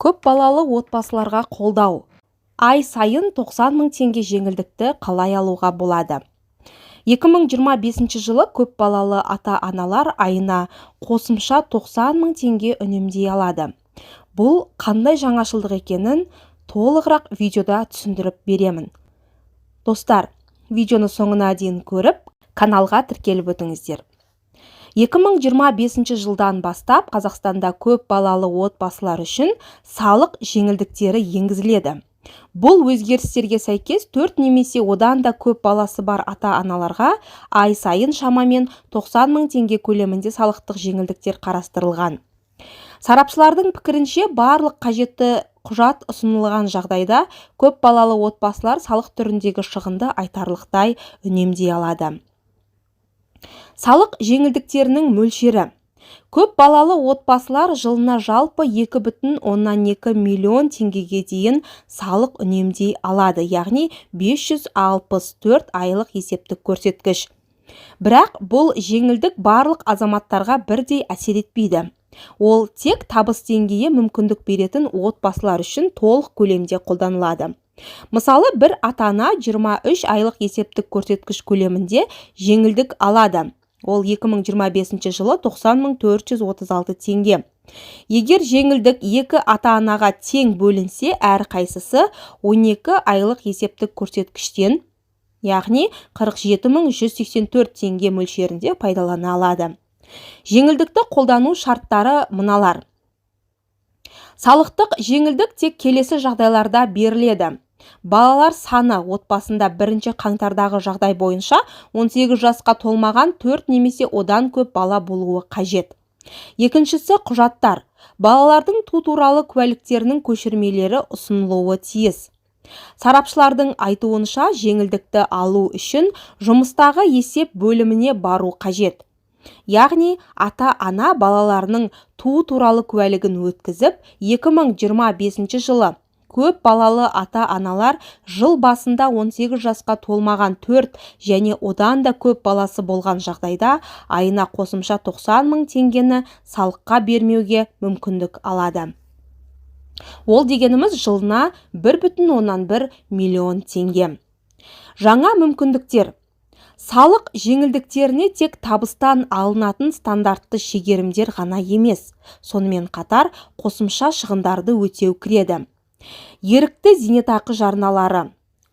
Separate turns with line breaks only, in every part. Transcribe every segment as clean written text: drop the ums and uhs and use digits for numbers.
Көпбалалы отбасыларға қолдау: ай сайын 90 мың теңге жеңілдікті қалай алуға болады? 2025 жылы көпбалалы ата-аналар айына қосымша 90 мың теңге үнемдей алады. Бұл қандай жаңашылдық екенін толығырақ видеода түсіндіріп беремін. Достар, видеоны соңына дейін көріп, каналға тіркеліп өтіңіздер. 2025 жылдан бастап Қазақстанда көп балалы отбасылар үшін салық жеңілдіктері енгізіледі. Бұл өзгерістерге сәйкес, төрт немесе одан да көп баласы бар ата-аналарға ай сайын шамамен 90 мың теңге көлемінде салықтық жеңілдіктер қарастырылған. Сарапшылардың пікірінше, барлық қажетті құжат ұсынылған жағдайда көп балалы отбасылар салық түріндегі шығынды айтарлықтай үнемдей алады. Салық жеңілдіктерінің мөлшері: көп балалы отбасылар жылына жалпы 2,2 миллион теңгеге дейін салық үнемдей алады, яғни 564 айлық есептік көрсеткіш. Бірақ бұл жеңілдік барлық азаматтарға бірдей әсер етпейді. Ол тек табыс деңгейі мүмкіндік беретін отбасылар үшін толық көлемде қолданылады. Мысалы, бір ата-ана 23 айлық есептік көрсеткіш көлемінде жеңілдік алады. Ол 2025 жылы 90 436 теңге. Егер жеңілдік екі ата-анаға тең бөлінсе, әрқайсысы 12 айлық есептік көрсеткіштен, яғни 47 184 теңге мөлшерінде пайдалана алады. Жеңілдікті қолдану шарттары мыналар: Салықтық жеңілдік тек келесі жағдайларда беріледі: Балалар саны: отбасында бірінші қаңтардағы жағдай бойынша 18 жасқа толмаған төрт немесе одан көп бала болуы қажет. Екіншісі – құжаттар: балалардың туу туралы куәліктерінің көшірмелері ұсынылуы тиіс. Сарапшылардың айтуынша, жеңілдікті алу үшін жұмыстағы есеп бөліміне бару қажет. Яғни ата-ана балаларының туу туралы куәлігін өткізіп, 2025 жылы көп балалы ата-аналар жыл басында 18 жасқа толмаған төрт және одан да көп баласы болған жағдайда, айына қосымша 90 мың теңгені салыққа бермеуге мүмкіндік алады. Ол дегеніміз жылына 1,1 миллион теңге. Жаңа мүмкіндіктер: Салық жеңілдіктеріне тек табыстан алынатын стандартты шегерімдер ғана емес, сонымен қатар қосымша шығындарды өтеу кіреді: ерікті зейнетақы жарналары,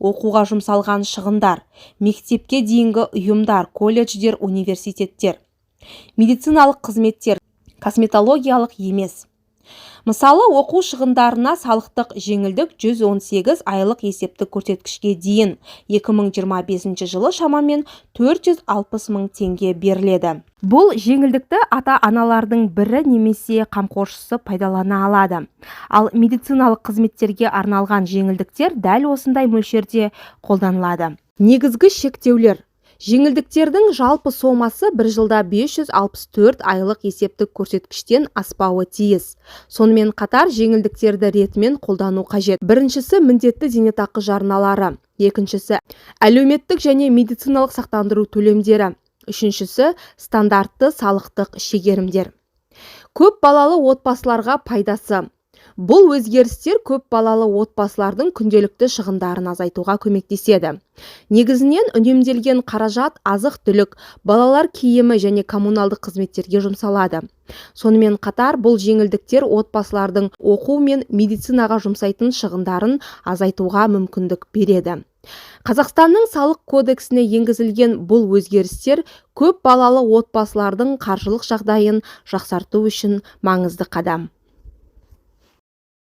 оқуға жұмсалған шығындар, мектепке дейінгі ұйымдар, колледждер, университеттер, медициналық қызметтер, косметологиялық емес. Мысалы, оқу шығындарына салықтық жеңілдік 118 айлық есептік көрсеткішке дейін, 2025 жылы шамамен 460 мың теңге беріледі. Бұл жеңілдікті ата-аналардың бірі немесе қамқоршысы пайдалана алады. Ал медициналық қызметтерге арналған жеңілдіктер дәл осындай мөлшерде қолданылады. Негізгі шектеулер: Жеңілдіктердің жалпы сомасы бір жылда 564 айлық есептік көрсеткіштен аспауы тиіс. Сонымен қатар жеңілдіктерді ретімен қолдану қажет: біріншісі – міндетті зейнетақы жарналары, екіншісі – әлеуметтік және медициналық сақтандыру төлемдері, үшіншісі – стандартты салықтық шегерімдер. Көп балалы отбасыларға пайдасы: Бұл өзгерістер көп балалы отбасылардың күнделікті шығындарын азайтуға көмектеседі. Негізінен үнемделген қаражат азық-түлік, балалар киімі және коммуналдық қызметтерге жұмсалады. Сонымен қатар бұл жеңілдіктер отбасылардың оқу мен медицинаға жұмсайтын шығындарын азайтуға мүмкіндік береді. Қазақстанның Салық кодексіне енгізілген бұл өзгерістер көп балалы отбасылардың қаржылық жағдайын жақсарту үшін маңызды қадам.